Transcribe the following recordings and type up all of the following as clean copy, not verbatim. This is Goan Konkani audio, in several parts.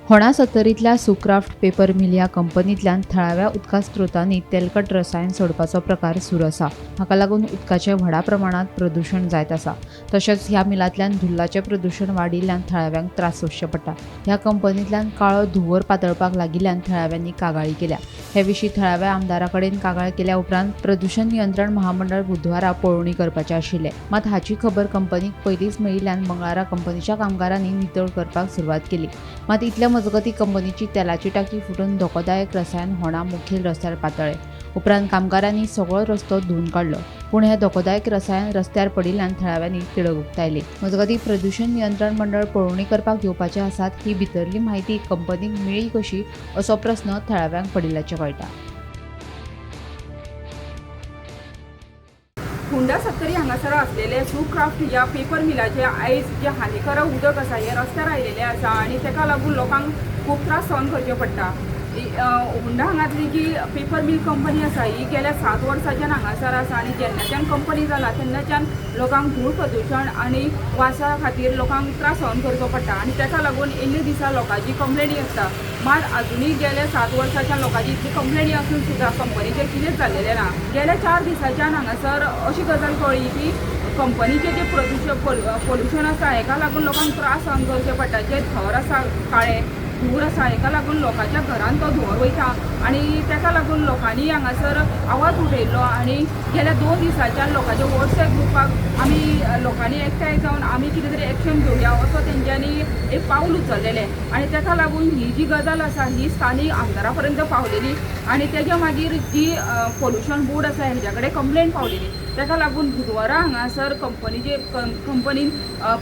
होणा सत्तरींतल्या सुक्राफ्ट पेपर मिल ह्या कंपनींतल्यान थळाव्या उदका स्रोतांनी तेलकट रसायन सोडपाचो प्रकार सुरू आसा. हाका लागून उदकाचें व्हडा प्रमाणांत प्रदुशण जायत आसा. तशेंच ह्या मिलांतल्यान धुल्लाचें प्रदुशण वाडिल्ल्यान थळाव्यांक त्रास सोंसचे पडटा. ह्या कंपनींतल्यान काळो धुंवर पातळपाक लागिल्ल्यान थळाव्यांनी कागाळी केल्या. हे विशीं थळाव्या आमदारा कडेन कागाळ केल्या उपरांत प्रदुशण नियंत्रण महामंडळ बुधवारा पळोवणी करपाचें आशिल्लें. मात हाची खबर कंपनीक पयलींच मेळिल्ल्यान मंगळारा कंपनीच्या कामगारांनी नितळ करपाक सुरवात केली. मात इतल्या मजगतीं कंपनीची तेलाची टाकी फुटून धोकोदायक रसायन होणा मुखेल रस्त्यार पातळ्ळें. उपरांत कामगारांनी सगळो रस्तो धुवन काडलो. पूण हें धोकोदायक रसायन रस्त्यार पडिल्ल्यान थळाव्यांनी तिडक उक्तायली. मजगतीं प्रदुशण नियंत्रण मंडळ पळोवणी करपाक येवपाचे आसात ही भितरली म्हायती कंपनीक मेळ्ळी कशी असो प्रस्न थळाव्यांक पडिल्ल्याचें कळटा. होंडा सत्तरी हांगासर आसलेले सुक्राफ्ट ह्या पेपर मिलाचे आयज जे हानिकारक उदक आसा हें रस्त्यार आयिल्लें आसा आनी ताका लागून लोकांक खूब त्रास सहन करचे पडटा. होंडा हांगातली जी पेपर मिल कंपनी आसा ही गेल्या 7 वर्सांच्यान हांगासर आसा आनी जेन्नाच्यान कंपनी जाला तेन्नाच्यान लोकांक धूळ प्रदुशण आनी वासा खातीर लोकांक त्रास सहन करचो पडटा आनी ताका लागून इल्ले दिसा लोकांची कंप्लेनी आसता. मात आजुनूय गेल्या 7 वर्सांच्यान लोकांची इतली कंप्लेनी आसून सुद्दां कंपनीचेर कितेंच जाल्लेलें ना. गेल्या 4 दिसांच्यान हांगासर अशी गजाल कळ्ळी की कंपनीचें जें प्रदुशण पोल्युशन आसा हेका लागून लोकांक त्रास सहन करचे पडटा. जे थर आसा काळे धुंवर आसा हेका लागून लोकांच्या घरान तो धुंवर वयता आनी ताका लागून लोकांनी हांगासर आवाज उठयल्लो आनी गेल्या 2 दिसांच्यान लोकांच्या वॉट्सएप ग्रुपाक आमी लोकांनी एकठांय जावन आमी कितें तरी एक्शन घेवया असो तेंच्यांनी एक पावल उचललेलें आनी ताका लागून ही जी गजाल आसा ही स्थानीक आमदारा पर्यंत पावलेली आनी तेज्या मागीर जी पोल्युशन बोर्ड आसा हेज्या कडेन कंप्लेन पावलेली. ताका लागून बुधवारा हांगासर कंपनीचे कंपनीन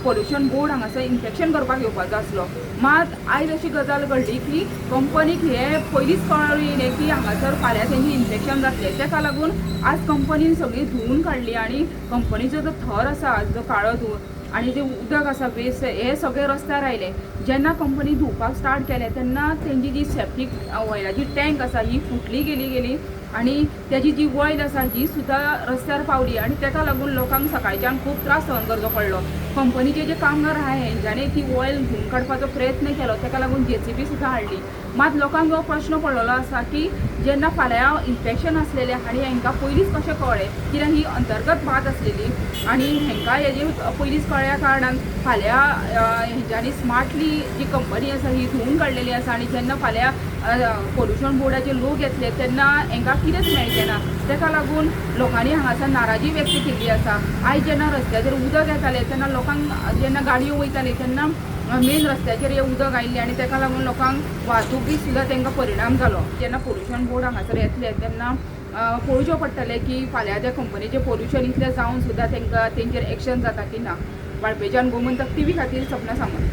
पोल्युशन बोर्ड हांगासर इन्स्पेक्शन करपाक येवपाचो आसलो. मात आयज अशी गजाल घडली की कंपनीक हे पयलींच कळ्ळें की हांगासर फाल्यां तेंचें इन्स्पेक्शन जातलें. ताका लागून आज कंपनीन सगळी धुवून काडली आनी कंपनीचो जो थर आसा जो काळो धुंवर आनी जें उदक आसा वेस्ट हे सगळें रस्त्यार आयलें. जेन्ना कंपनी धुवपाक स्टार्ट केलें तेन्ना तेंची जी सेप्टीक ऑयलाची टँक आसा ही फुटली गेली आनी तेजी जी ऑयल आसा ही सुद्दां रस्त्यार पावली आनी ताका लागून लोकांक सकाळच्यान खूब त्रास सहन करचो पडलो. कंपनीचे जे कामगार आहा हेंच्यांनी ती ऑयल धुवन काडपाचो प्रयत्न केलो, ताका लागून जेसीबी सुद्दां हाडली. मात लोकांक हो प्रश्न पडलेलो आसा की जेन्ना फाल्यां इन्फेक्शन आसलेलें आनी हेंकां पयलींच कशें कळ्ळें कित्याक ही अंतर्गत बात आसलेली आनी हेंकां हेजें पयलींच कळ्ळ्या कारणान फाल्यां हेंच्यांनी स्मार्टली जी कंपनी आसा ही धुवन काडलेली आसा आनी जेन्ना फाल्यां पोल्युशन बोर्डाचे लोक येतले तेन्ना हेंकां कितेंच मेळचें ना. ताका लागून लोकांनी हांगासर नाराजी व्यक्त केल्ली आसा. आयज जेन्ना रस्त्याचेर उदक येतालें तेन्ना लोकांक जेन्ना गाडयो वयताले तेन्ना मेन रस्त्याचेर हें उदक आयिल्लें आनी ताका लागून लोकांक वाहतुकीक सुद्दां तांकां परिणाम जालो. जेन्ना पोल्युशन बोर्ड हांगासर येतलें तेन्ना पळोवचें पडटलें की फाल्यां त्या कंपनीचें पोल्युशन इतलें जावन सुद्दां तांकां तेंचेर एक्शन जाता की ना. वाळपेच्यान गोमंतक टीव्ही खातीर सपना सामंत.